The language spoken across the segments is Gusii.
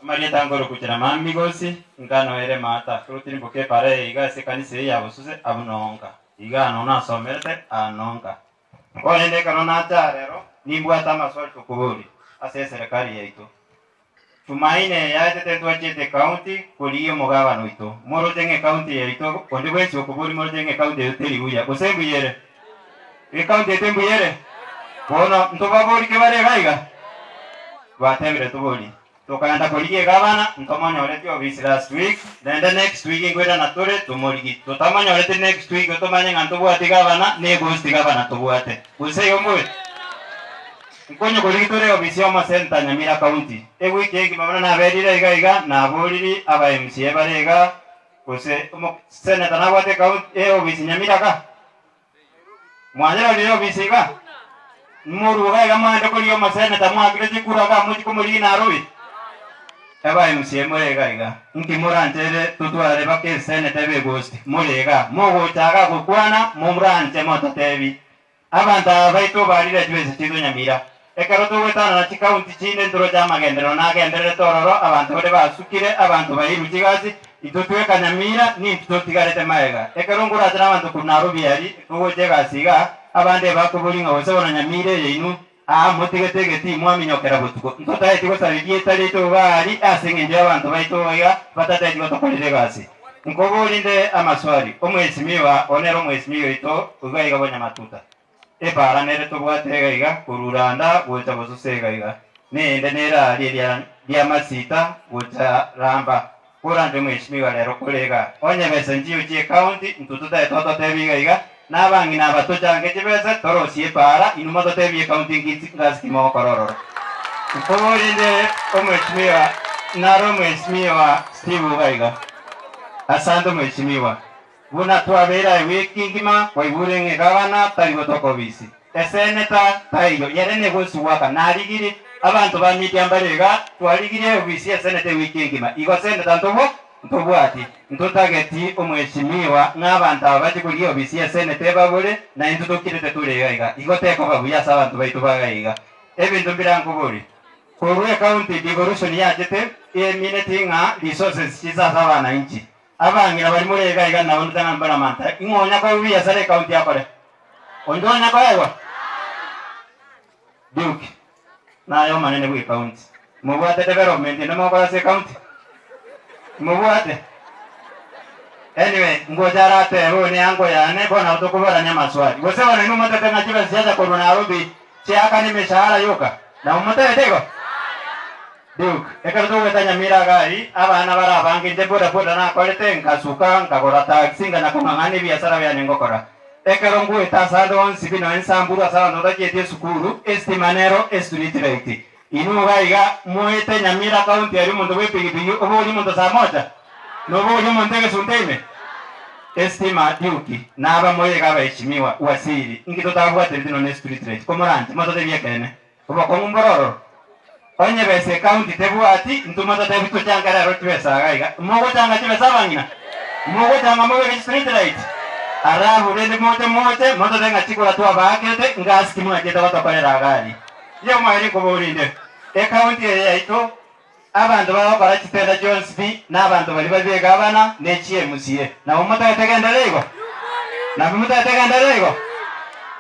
Amarieta nkorokwa Mama Migosi, nkano ere mata totirimboka epara eye iga ase ekanisa eye ya Bosuse abwo nonka. Iga no nasomerete aa nonka. Bono ende ekero nacha rero, nimbwate amaswali tokobori ase eserekari yaito. Jumaine yaetete ntwachiete ekaunti korigia omogabana oito. Moroche ng'a ekaunti yaito, onde bwensi okobori moroche ng'a ekaunti yaito teri buya, gose mbuya ere? Ekaunti yaito mbuya ere? Bono ntobaborike bare iga iga? Batebire tobori. Tokaenda korigia egabana, ntomonyoreti ofisi last week, naende next week nkoirana tore tomorigi. Totamonyoreti next week otomanye ng'a ntobwati gavana, ne ghost gavana tobwate. Gose igo mbobe? Nkonye korigi tore ofisi ya omosenator Nyamira County. Ewiki engima buna naberire iga iga, naboriri aba MCA bare iga, gose omo senator nabwate ecounty eofisi Nyamira ka? Mwanyerorire obisi iga? Moruga iga mwende korigia omoseneta mwakire chikura iga mochie komorigia Nairobi? Eba MCA more iga iga, nki moranchere totware baka eseneta ebe eghost? More iga, mogocha iga gokwana moranche mototebi. Abanto aba baito barire chibesa chiaito Nyamira. Ekero togoetanana chikaunti chinde ntoroche amagenderero nagendererete ororo, abanto baria basukire, abanto bairwe chigasi, intwe tweka Nyamira, nintwe totigarete magega. Ekero nkorache nabanto korwa Nairobi aria, togocha egasi igaa, abande ebakoboria ng'a gose bono Nyamira eye inwe aa motigete egetii mwaminyokera botuko. Ntotaeti gosaba erieta riaito igaa aria ase engencho y'abanto baito iga batataeti gotokorera egasi. Nkoboria nde amaswali, Omwesimigwa one nere omwesimigwa oito iga iga bonyamatuta. Epaara nere tobwate iga iga korwa Randa gocha Bosose iga iga, neyende nere aaria eria ri'amasita gocha Ramba. Koranche omweshimiwa rero kore iga, onye besa nchiyo chi'ecounty, intwe totae tototebi iga iga, na abang'ina aba tochange chibesa, torosie epaara, inwe mototebie ecounty nki ngasi ki mogokora ororo. Nkoborinde omweshimiwa, naro omweshimiwa Steve iga iga. Asante omweshimiwa. Buna twabeire aye wiki ngima kwaigure ng'a egavana tari gotoka obisi. Eseneta taiyo, yere negosugwaka. Narigirie abanto ba media mbare iga, twarigirie obisi y'eseneta ewiki engima. Igo seneta ntobwa? Ntobwati. Ntotageti omweshimiwa ng'a abanto aba bache korigia obisi y'eseneta ebabore, na intwe tokirete tore iga iga. Igo tekoba buya ase abanto baito ba iga iga. Ebinto mbirankobori. Korwa ecounty devolution yachete, emineti ng'a resources chise ase abananchi. Abang'ina baria more iga iga nabo ntang'ani mbaramanta, ing'o onya koegwa ebiasara ekaunti akore? Onde onya koegwa? Duke, naye omonene bw'ekaunti. Mobwate development ende mogokora ase ekaunti? Mobwate? Anyway, ngocha aratebe oyo ne uncle yane, bono nabo tokoborania amaswali. Gose bono inwe motete ng'a chibesa chiacha korwa Nairobi chiakane emeshahara yoka? Nabo motebete igo? Duke, Ekero togoeta Nyamira iga aria, abana bare abange, inche bodaboda nakorete, nkasuka, nkagora taxi, nkanya kong'ang'ana ebiasara biane ngokora. Ekero ngoeta ase ande onsi pi nonya ensamburu ase abanto batachieti esukuru, estima nero estreet light. Inwe iga iga moete Nyamira county aria omonto bw'epigipigi oborie omonto saa moja? Noborie omonto egesunte ime? Estima, Duke, naba moyo iga abaheshimiwa, waziri, inki totabwatereti nonya estreet light? Komoranche, mototebie ekeene. Obokong'u mbore ororo. Onye besa ekaunti tebwati, intwe mototebi tochange rero chibesa iga iga. Mogochanga chibesa abang'ina? Mogochanga mobeke chistreet light? Alafu rende moche moche motote ng'a chikura twabaakete ngasi ki mwachete gotokorera iga aria. Inche omweri nkoboria inde, ekaunti eye yaito abanto bagokora chitenda chionsi pi na abanto baria babe egavana ne chi MCA. Nabo motagete genderera igo? Nabo motagete genderera igo?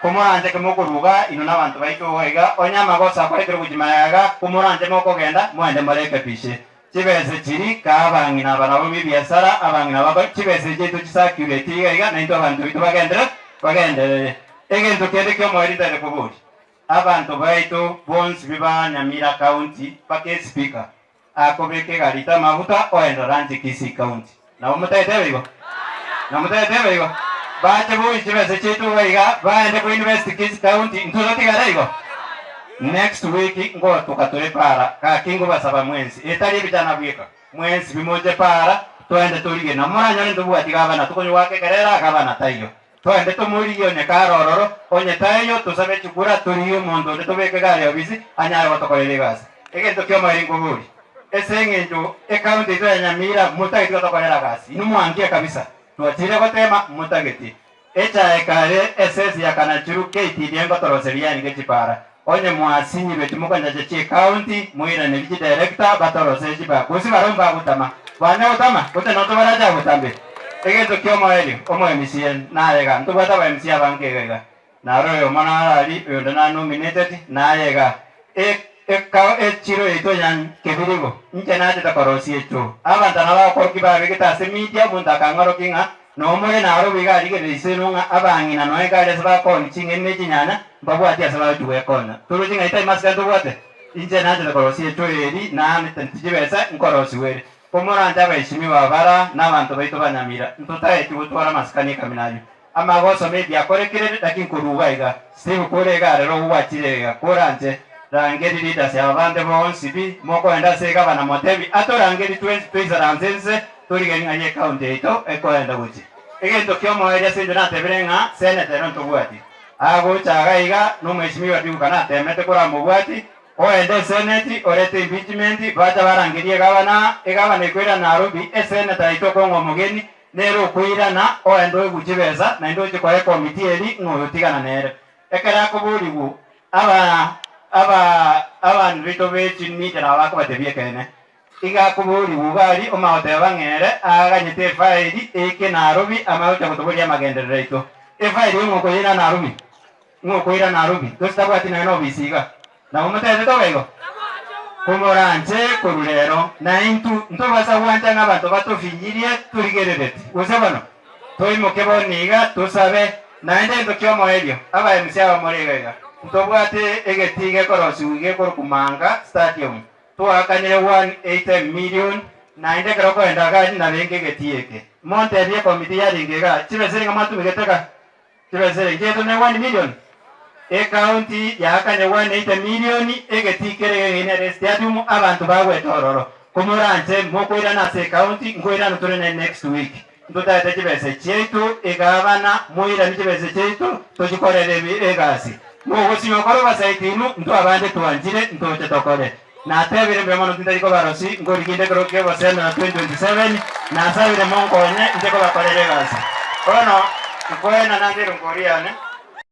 Komoranche kemokoruga inwe nabanto baito iga iga, onye amagoso akorekire gochia magega iga, komoranche mokogenda, moende morekebishe. Chibesa chiri kaa abang'ina aba nabo b'ebiasara, abang'ina bako chibesa echi chiaito chisacurate iga iga, naintwe abanto baito bagendere bagenderere. Egento kende ki'omoerio ntagete koboria, abanto baito bonsi bi ba Nyamira County mpaka espika akobeka egarita amaguta oenda ranche Kisii County. Nabo motagete ebe igo? Nabo motagete ebe igo? Bache boyi chibesa chiaito iga iga baende ko invest Kisii County intwe totigare igo? Next week ngotuka tore para gaki ngobasaba mwensi etari ebichana bweka mwensi bimoche para toende torigie nabo moranyore ntobwati gavana tokonywa goaka ekerera gavana taiyo. Toende tomorigie onye kare ororo, onye taiyo tosabe chikura torigie omonto onde tobeke gari obisi anyare gotokorera egasi. Egento ki'omoerio nkoborie, ase eng'encho ecounty yaito ya Nyamira motageti gotokorera gasi, inwe mwankie kabisa, twachire gotema motageti. Echae kare esesi ya Kanachiru KTDA ngotoroseria yaani gechipara. Onye mwasinyirwe timokonyacha chi'ecounty, moiranerie chidirector batorosere chibaa. Gose barabwo mbagotama. Banya gotama, gose noto barache agotambe. Egento ki'omoerio, omo MCA naye iga. Ntobwate aba MCA abange iga iga. Naro oyomo naro aria, oyonde na nominated, naye iga. E, eka, echiro yaito ya Kebirigo, inche nachete korosia echoo. Abanto nabo bagokorokia babegete ase media, omonto akang'orokia ng'a Nomore narobwo iga arigereria ise inwe ng'a abang'ina nonya ekari ase bakoonia ching'eni ne chinyanya, mbabwati ase bagochia gwekonya. Toroche ng'a tari masikani tobwate? Inche nanchete korosia echoyo eri, naanete tichibesa nkorosigwa ere. Komoranche abaeshimiwa bara na abanto baito ba Nyamira, ntotaeti gotwara amasikani ekamina ayio. Amagoso maybe akorekire, lakini korwa iga iga, Steve kore iga rero gwachire iga, koranche rangeri leaders aba bande bonsi pi, mokoenda ase egavana motebi atorangeri twensi toisaranse nse, Torigerie ng'a y'ecounty yaito ekoenda gochia. Egento ki'omoerio ase inche natebire ng'a seneta ero ntobwati. Agocha iga iga nomweshimiwa Duka natemete koramobwati, oende eseneti orete impeachment bacha barangerie egavana, egavana ekoirana Nairobi, eseneta yaito okong'a omogeni nere okoirana oende oegwe chibesa naende oche koa ecommittee eri ng'a oyo tigana nere. Ekero akoborigwa aba aba abanto baito be chimedia nabo bakobatebia ekeene. Iga akoborigwa iga aria omagoteba ng'a ere aaganyete efairi eike Nairobi amanye gocha gotoboria amagenderero aito. Efairi eye ng'o okoyeira Nairobi? Ng'o okoira Nairobi? Gose tabwati nonya na obisi iga? Nabo motebete tobe igo? Komoranche korwa rero, na intwe ntobasa gwancha ng'a abanto batofinyirie torigerereti. Gose bono? Toimoke bono iga tosabe, naende egento ki'omoerio, aba MC aba more iga iga, ntobwate egetii gekorosigwa gekorokwa Manga Stadium. Twaakanire 180 million, naende ekero okoenda iga narenge egetii eke. Montebie ekomiti yarenge iga, chibesa ere ng'a mwatumegete iga? Chibesa ere nchiaito ne 1 million? Ecounty yaakane 180 million, egetii kere egegeni ere stadium, abanto bagwete ororo. Komoranche mokoirana ase ecounty, nkoirana tore ne next week. Ntotaete chibesa chiaito egavana, moiranie chibesa chiaito tochikorere egasi. Mogosinywa gokora obosaiti inwe, intwe abande twanchire ntoche tokore. Natebire mbuya mono tintari kobarosi, nkorigia inde ekero ki'obosenera 2027, nasabire monkonye inche kobakorera egasi. Bono nkoenana nde eronkori yane.